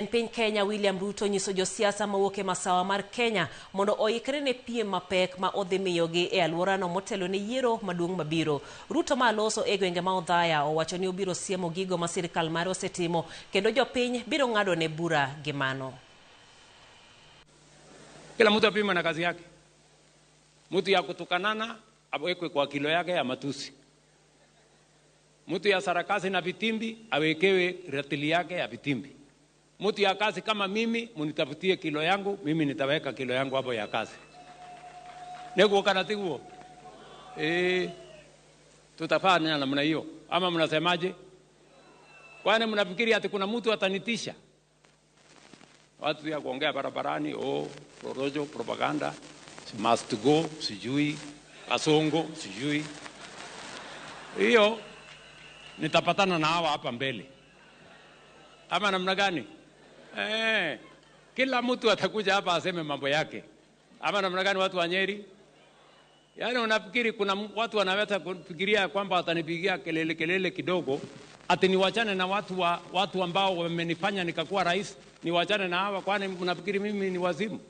Piny Kenya William Ruto nyiso josiasa mawuok e masawa mar Kenya mondo oikre ne piem mapek ma odhi miyogi e alworano motelo ne yiero maduong' mabiro. Ruto ma loso e gwenge ma Othaya owacho ni obiro siemo gigo ma sirikal mare osetimo kendo jopiny biro ng'ado ne bura gi mano. Kila mtu apime na kazi yake. Mtu ya kutukanana awekwe kwa kilo yake ya matusi. Mtu ya sarakasi na vitimbi awekewe ratili yake ya vitimbi. Mtu ya kazi kama mimi, munitafutie kilo yangu, mimi nitaweka kilo yangu hapo ya kazi. Neguo kana tiguo? Eh, tutafanya namna hiyo ama mnasemaje? Kwani mnafikiri ati kuna mtu atanitisha? Watu ya kuongea barabarani, oh, porojo, propaganda, must go, sijui, kasongo, sijui. Hiyo nitapatana na hawa hapa mbele. Ama namna gani? Eh, kila mtu atakuja hapa aseme mambo yake. Ama namna gani watu wa Nyeri? Yaani unafikiri kuna watu wanaweza kufikiria kwamba watanipigia kelele kelele kidogo ati niwachane na watu ambao wamenifanya nikakuwa rais, niwachane na hawa? Kwani mnafikiri mimi ni wazimu?